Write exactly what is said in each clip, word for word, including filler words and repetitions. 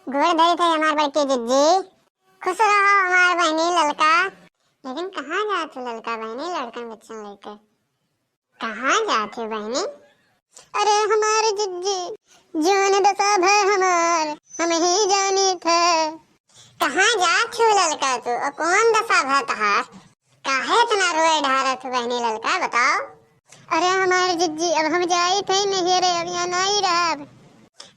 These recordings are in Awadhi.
गोड़ धरी थे हमार बड़की जिज्जी। खुश रहो हमार बहनी ललका। लेकिन कहाँ जात हो ललका बहनी लड़कन बच्चन लेके? कहाँ जात हो बहनी? अरे हमार जिज्जी, जौन दशा भय हमार, हम ही जानी थे। कहाँ जात हो ललका तू? और कौन दशा भय तहार? काहे इतना रोए ढारत हो बहनी ललका, बताओ? अरे हमार जिज्जी, अब हम जाई थे नैहरे, अब यहाँ नहीं रहब।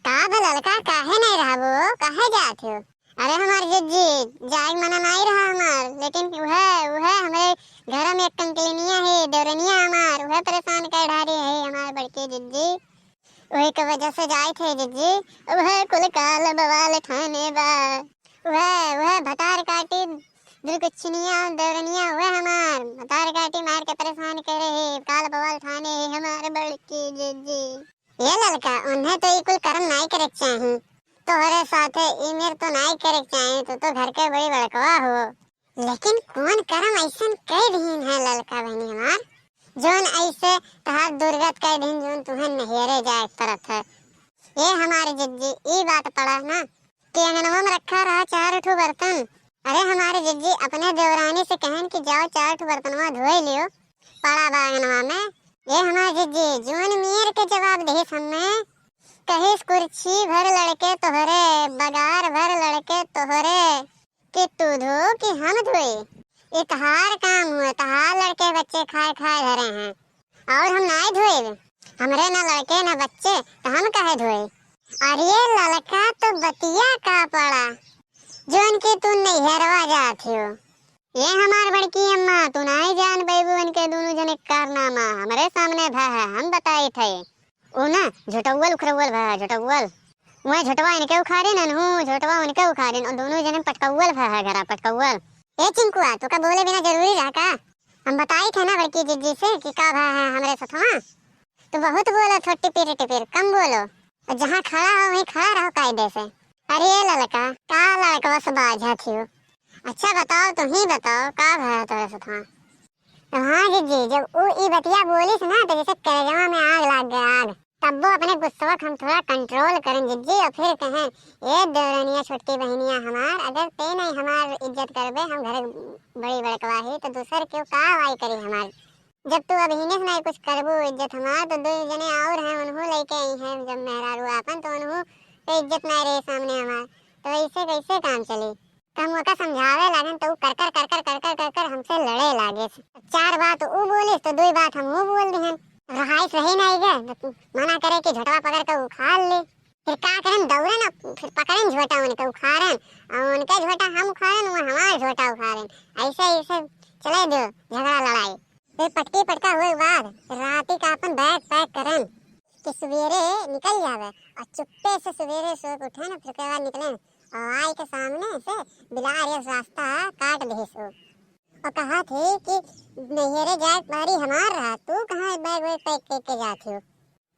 का बे ललका, काहे नहीं रहबो? काहे जात हो? अरे हमार जिज्जी, जाए के मना नहीं रहा हमार, लेकिन वह, वह हमरे घर में एक कंकलिनिया है, देवरनिया हमार, वह परेशान कर ढारी है हमार बड़की जिज्जी। वही के वजह से जाए थे जिज्जी, वह कुल काल बवाल ठाने बा। वह, वह भतार काटी दुर्गुच्छनिया देवरनिया, वह हमार भतार काटी मार के परेशान करे है, काल बवाल ठाने है हमार बड़की जिज्जी। ये ललका, उन्हें तो ई कुल करम नाई करे के चाही। तोहरे साथे ई मेर तो नाई करे के चाही, तू तो घर के बड़ी बड़कवा हो। लेकिन कौन करम ऐसन कह दीन है ललका बहनी हमार, जौन ऐसे तहार दुर्गत कह दीन, जौन तुहन नैहरे जाए के पड़त है। ये हमारे जिज्जी, ई बात पड़ा ना कि अंगनवा में रखा रहा चार ठो बर्तन। अरे हमारे जिज्जी अपने देवरानी से कहन कि जाओ चार ठो बर्तनवा धोए लियो, पड़ा बा अंगनवा में। ये हमारे जिज्जी जौन मेर के जवाब देहिस हमें, कहिस कुर्सी भर लड़के तोहरे, बगार भर लड़के तोहरे, कि तू धो कि हम धोए? ये तहार काम हुए, तहार लड़के बच्चे खाए खाए धरे हैं। और हम नाई धोएब, हमरे ना लड़के ना बच्चे, तो हम काहे धोए? अरे ललका तो बतिया का पड़ा, जौन के तू नैहरवा जात हो। ये हमार बड़की अम्मा, तू नाई जान पैबू इनके दोनों जने के कारनामा, हमरे सामने भा है, हम बताई थे। ऊ ना, झुटौवल उखरौवल भा, झुटौवल। वह झुटवा इनके उखारिन, अनहू झुटवा उनके उखारिन, और दोनों जने पटकौवल भा है घरा, पटकौवल। ए चिंकुआ, तू का बोले बिना जरूरी रहा का? हम बताई थे ना बड़की जिज्जी से कि का भा है हमरे सथवा। तू बहुत बोलो थो टिपिर टिपिर, कम बोलो। और जहाँ खड़ा हो वहीं खड़ा रहो कायदे से। अरे ललका, का लड़कवा से बाझा थियो? अच्छा बताओ, तुम ही बताओ, का भा है तोरे सथवा? तो हाँ जिज्जी, जब ऊ ई बतिया बोलिस ना, तो जैसे करेजवा में आग लाग गया, आग। तब वो अपने गुस्सवा के हम थोड़ा control करें जिज्जी, और फिर कहें, "ए देवरनिया, छोटकी बहनिया हमार, अगर ते नहीं हमार इज्जत करबे, हम घरे बड़ी बड़कवा ही, तो दूसर क्यों का हवाई करी हमार? जब तू अभिने से नहीं कुछ करबू इज्जत हमार, तो दो जने और हैं, उन्हों लेके आई हैं जब मेहरारू आपन, तो उन्हों के इज्जत नहीं रही सामने हमार, तो ऐसे कैसे काम चली?" तो हम ओका समझावे लागन, तो ऊ कर कर, कर कर, कर कर, कर कर हमसे लड़े लागे। चार बात ऊ बोलिस, तो दुई बात हम ऊ बोल दिहन। रहाइस रही नाई गे, तो मना करे कि झोटवा पकड़ के उखाड़ ले। फिर का करें, दौड़े ना, फिर पकड़ें झोटा उनके, उखाड़ें, और उनके झोटा हम उखाड़ें, वो हमार झोटा उखाड़ें। ऐसे, ऐसे चले दो झगड़ा लड़ाई। फिर पटकी पटका हुए के बाद राती का अपन bag pack करें कि सवेरे निकल जावे, और चुप्पे से सवेरे सो के उठे ना, फिर ओकरे बाद निकले। और आई के सामने से बिलार एक रास्ता काट देहे सो। और कहा थे कि नैहरे जाए के बारी हमार रहा, तू कहाँ bag वैग pack करके जात हो?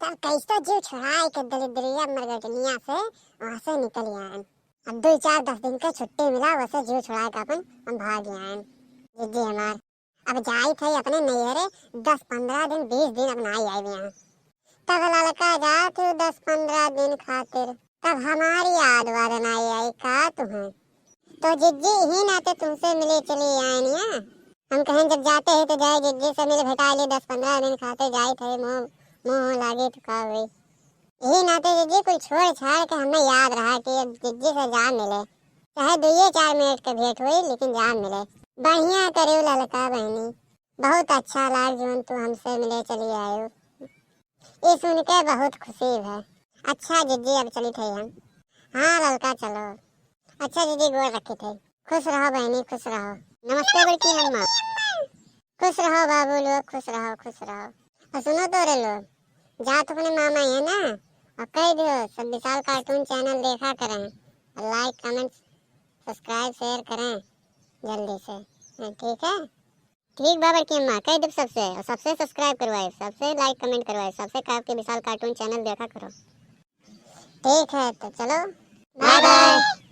तब कैसो जीव छुड़ाए के दलिद्रिया मरगटनिया से वहाँ से निकल आयन। अब दो चार दस दिन के छुट्टी मिला, वैसे जीव छुड़ाए के अपन हम भाग आयन। जिज्जी हमार, अब जाई थे अपने नैहरे दस पन्द्रह दिन, बीस दिन अब ना आई आए यहाँ। तब ललका जात हो दस पन्द्रह दिन खातिर, तब हमारी याद वाद ना आई का तुम्हें? तो जिज्जी, यही नाते तुमसे मिले चली आयन या। हम कहें जब जाते हैं तो जाए जिज्जी से मिल भेटा ले, दस पन्द्रह दिन खातिर जाए थे, मोह, मोह लागे तो का हुई। यही नाते जिज्जी कुल छोड़ छाड़ के हमें याद रहा कि अब जिज्जी से जा मिले, चाहे दुइये चार मिनट के भेंट हुई लेकिन जा मिले। बढ़िया करियो ललका बहनी, बहुत अच्छा लाग जौन तू हमसे मिले चली आयो। ये सुन के बहुत खुशी है। अच्छा जिज्जी, अब चली थे हम। हाँ ललका, चलो। अच्छा जिज्जी, गोड़ रखी थे। खुश रहो बहनी, खुश रहो। नमस्ते बड़की अम्मा। खुश रहो बाबू लोग, खुश रहो, खुश रहो। और सुनो तो रे लोग, जात अपने मामा है ना, और कह दियो सब विशाल cartoon channel देखा करें, और like, comment, subscribe, share करें जल्दी से, हाँ, ठीक है? ठीक बा बड़की अम्मा, कह देब सबसे, और सबसे subscribe करवाए, सबसे like comment करवाए, सबसे कह के विशाल cartoon channel देखा करो। ठीक है, तो चलो, bye bye।